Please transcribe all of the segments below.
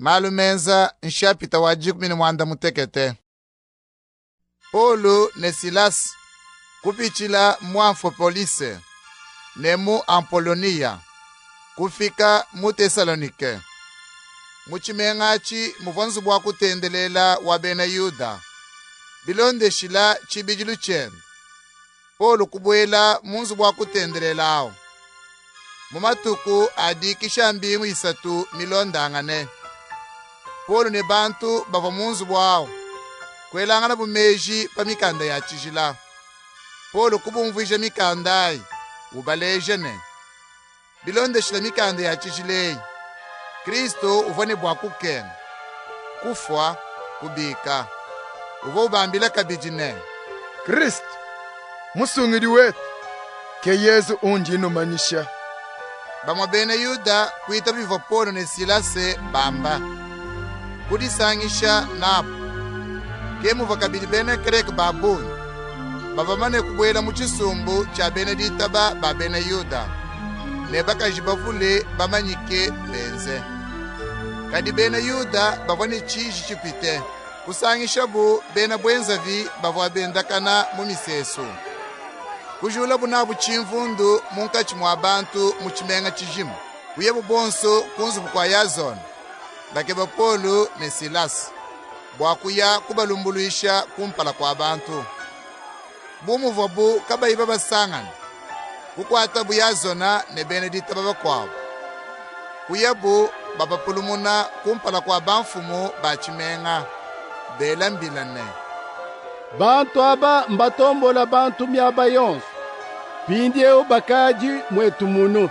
Malu menza nshapita wa 16. Paulo ne Silase kupitshila mu Amfopolise ne mu Ampoloniya, kufika mu Tesalonike. Mu tshimenga atshi muvua nzubu wa kutendelela wa bena Yuda. Bilondeshila tshibidilu tshiende, Paulo kubuela mu nzubu wa kutendelela awu. Mu matuku a dikisha mbingu isatu milondangane, Paulo ne bantu bavua mu nzubu awu kuelanganabu meji pa mikanda ya tshijila. Paulo kubumvuija mikanda ayi, ubaleja ne, bilondeshile mikanda ya tshijila eyi, Kristo uvua ne bua kukenga, kufua, kubika. Uvua ubambila kabidi ne, Kristo, Musungidi wetu, ke Yezu undi nnumanyisha. Bamue bena Yuda kuitaba bivua Paulo ne Silase bamba, kudisangisha nabu. Ke muvua kabidi bena Greke ba bungi bavua bamane kubuela mu tshisumbu tshia bena ditaba ba bena Yuda, ne bakaji bavule bamanyike benze. Kadi bena Yuda bavua ne tshiji tshipite, kusangishabu bena buenzavi bavua bendakana mu misesu. Kujulabu nabu tshimvundu munkatshi mua bantu mu tshimenga tshijima. Kuyabu bonso ku nzubu kua Yazone, bakeba Paulo ne Silase bua kuya kubalumbuluisha kumpala kua bantu. Bu muvuabu kabayi babasangane, kukuatabu Yazona ne bena ditaba bakuabu. Kuyabu babapulumuna kumpala kua bamfumu ba tshimenga, bela mbila ne, Bantu aba mbatombola bantu miaba yonso. Mpindieu bakadi muetu munu.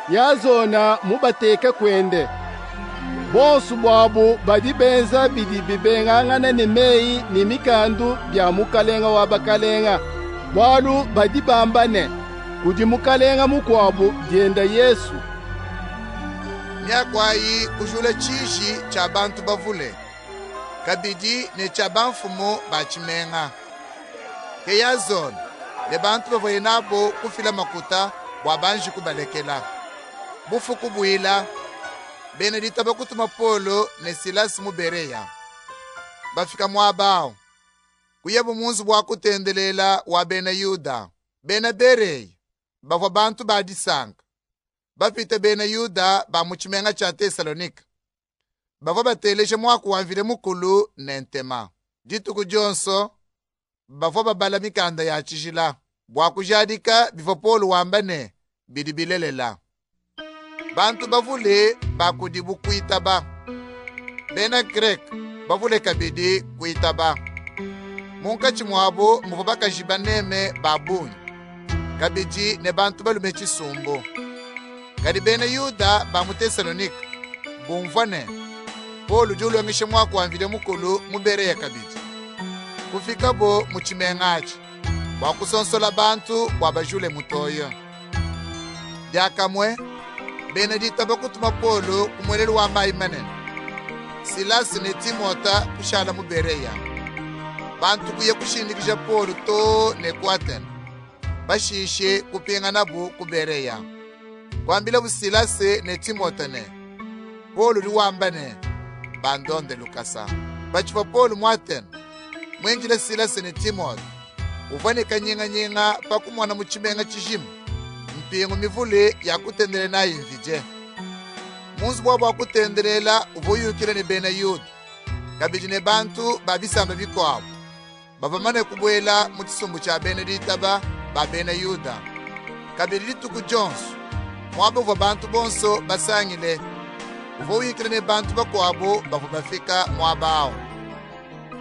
Yazona mubateke kuende. Bonso buabu badi benza bidi bibengangana ne meyi ne mikandu bia mukalenga wa bakalenga, bualu badi bamba ne, kudi mukalenga mukuabu dienda Yesu. Miaku ayi kujula tshiji tshia bantu bavule, kabidi ne tshia bamfumu ba tshimenga. Ke Yazone ne bantu bavuaye nabo kufila makuta bua banji kubalekela. Bufuku buila, bena ditaba kutuma Paulo ne Silase mu Bereya. Bafika muaba awu, kuyabu mu nzubu wa kutendelela wa bena Yuda. Bena Bereya bavua bantu ba disanka, bapite bena Yuda ba mu tshimenga tshia Tesalonike. Bavua bateleja muaku wa Mvidi Mukulu ne ntema. Dituku dionso bavua babala mikanda ya tshijila bua kujadika bivua Paulo wamba ne bidi bilelela. Bantu bavule ba kudibu kuitaba, bena Greke bavule kabidi kuitaba. Munkatshi muabu muvua bakaji baneme ba bungi, kabidi ne bantu balume tshisumbu. Kadi bena Yuda ba mu Tesalonike bumvua ne, Paulo udi ulongesha muaku wa Mvidi Mukulu mu Bereya kabidi, kufikabo mu tshimenga atshi bua kusonsola bantu bua bajule mutoyo. Diakamue bena ditaba kutuma Paulo ku muelelu wa mayi manene. Silase ne Timote kushala mu Bereya. Bantu kuya kushindikija Paulo too ne ku Atene. Pashishe kupinganabu ku Bereya. Kuambilabu Silase ne Timote ne, Paulo udi wamba ne, bandonde lukasa. Patshivua Paulo mu Atene, muindile Silase ne Timote, uvua ne kanyinganyinga pa kumona mu tshimenga tshijima mpingu mivule ya kutendelela nayi mvidie. Mu nzubu wabu wa kutendelela uvua uyukila ne bena Yuda, kabidi ne bantu ba bisamba bikuabu bavua bamane kubuela mu tshisumbu tshia bena ditaba ba bena Yuda. Kabidi dituku dionso, muaba uvua bantu bonso basangile, uvua uyikila ne bantu bakuabu bavua bafika muaba awu.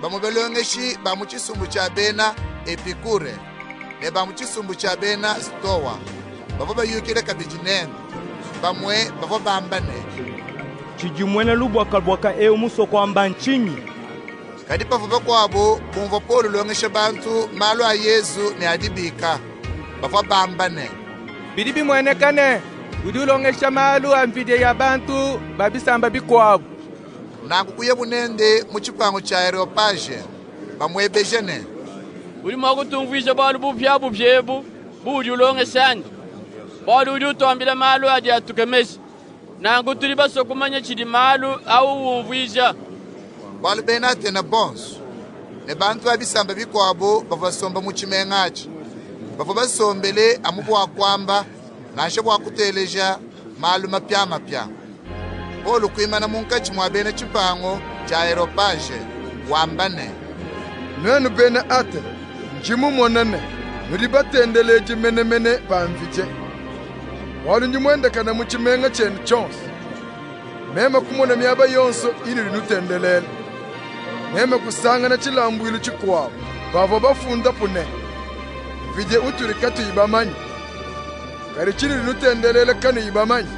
Bamue balongeshi ba mu tshisumbu tshia bena Epikure ne ba mu tshisumbu tshia bena Stoa bavua bayukila kabidi nende. Bamue bavua bamba ne, Tshidi muena lubuakabuaka eu musue kuamba ntshinyi? Kadi pavua bakuabu bumvua Paulo ulongesha bantu malu a Yezu ne a dibika, bavua bamba ne, Bidi bimueneka ne, udi ulongesha malu a mvidie ya bantu ba bisamba bikuabu. Nanku kuyabu nende mu tshipangu tshia Areopaje, bamuebeja ne, Udi mua kutumvuija bualu bupiabupia ebu buudi ulongesha anyi? Bualu udi utuambila malu adi atukemesha. Nanku tudi basue kumanya tshidi malu awu umvuija. Bualu bena Atena bonso ne bantu ba bisamba bikuabu bavua basomba mu tshimenga atshi, bavua basombele amu bua kuamba, nansha bua kuteleja malu mapiamapia. Polu kuimana munkatshi mua bena tshipangu tshia Areopaje, wamba ne: Nuenu bena Atena, ndi mumone ne, nudi batendeledi menemene ba mvidie. Bualu ndi muendakane mu tshimenga tshienu tshionso. Meme kumona miaba yonso inudi nutendelela. Meme kusangana tshilambuilu tshikuabu, bavua bafundapu ne, Mvidie utudi katuyi bamanye. Kadi tshinudi nutendelela kanuyi bamanye,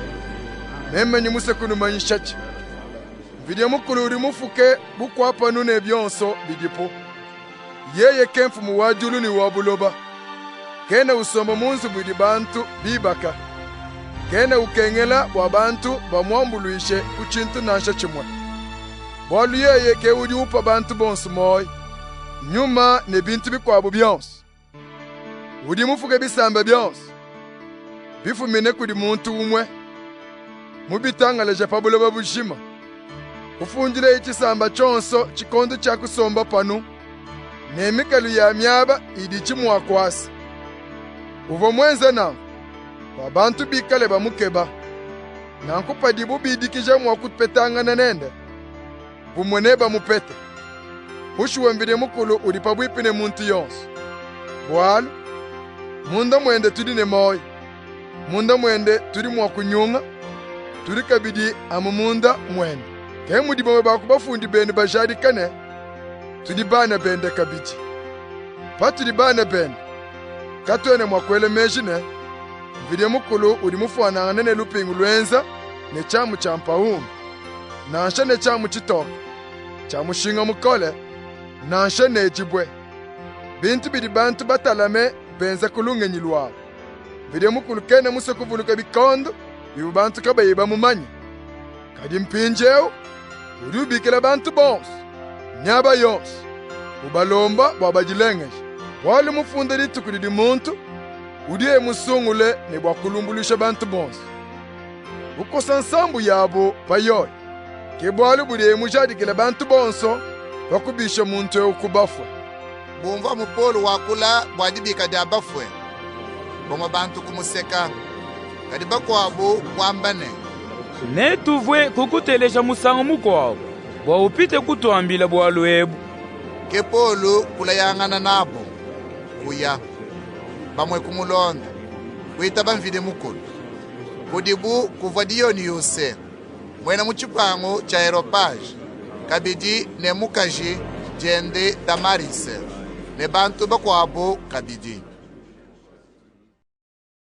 meme ndi musue kunumanyishatshi. Mvidie Mukulu udi mufuke bukua panu ne bionso bidipu. Yeye ke mfumu wa diulu ne wa buloba. Kena usomba mu nzubu idi bantu bibaka. Kena ukengela bua bantu bamuambuluishe ku tshintu nansha tshimue. Bualu yeye ke udi upa bantu bonso muoyo, nyuma ne bintu bikuabu bionso. Udi mufuke bisamba bionso, bifumine kudi muntu umue, mubitangalaje pa buloba bujima. Kufundileye tshisamba tshionso tshikondo tshia kusomba panu, ne mikalu ya miaba iditshi mua kuasa. Uvua muenze nanku bua bantu bikale bamukeba. Nanku padibu bidikija mua kupetangana nende, bumue nebamupete. Bushuwa Mvidi Mukulu udi pabuipi ne muntu yonso. Bualu munda muende tudi ne muoyo, munda muende tudi mua kunyunga, tudi kabidi amu munda muende. Ke mudi bamue ba ku bafundi benu bajadika ne, tudi bana bende kabidi. Patudi bana bende, katuena mua kuela meji ne, Mvidi Mukulu udi mufuanangane ne lupingu luenza ne tshiamu tshia mpawungi, nansha ne tshiamu tshitoke tshia mushinga mukole, nansha ne dibue, bintu bidi bantu batalame benza ku lungenyi luabu. Mvidi Mukulu kena musue kuvuluka bikondo bivua bantu kabayi bamumanye. Kadi mpindiewu udi ubikila bantu bonso miaba yonso, ubalomba bua badilengeje. Bualu mmufunde dituku didi muntu udiye musungule ne bua kulumbuluisha bantu bonso, kukosa nsambu yabu pa yoyi. Ke bualu budiye mujadikile bantu bonso pa kubisha muntu eu ku bafue. Bumvua amu Polu wakula bua dibika dia bafue, bamue bantu kumuseka, kadi bakuabu kuamba ne, Netuvue kukuteleja musangu mukuabu bua upite kutuambila bualu ebu. Ke Polu kulayangana nabu, kuya. Bamue kumulonda, kuitaba Mvidi Mukulu. Kudibu kuvua Diyoniyuse, muena mu tshipangu tshia Areopaje, kabidi ne mukaji diende Damarise, ne bantu bakuabu kabidi.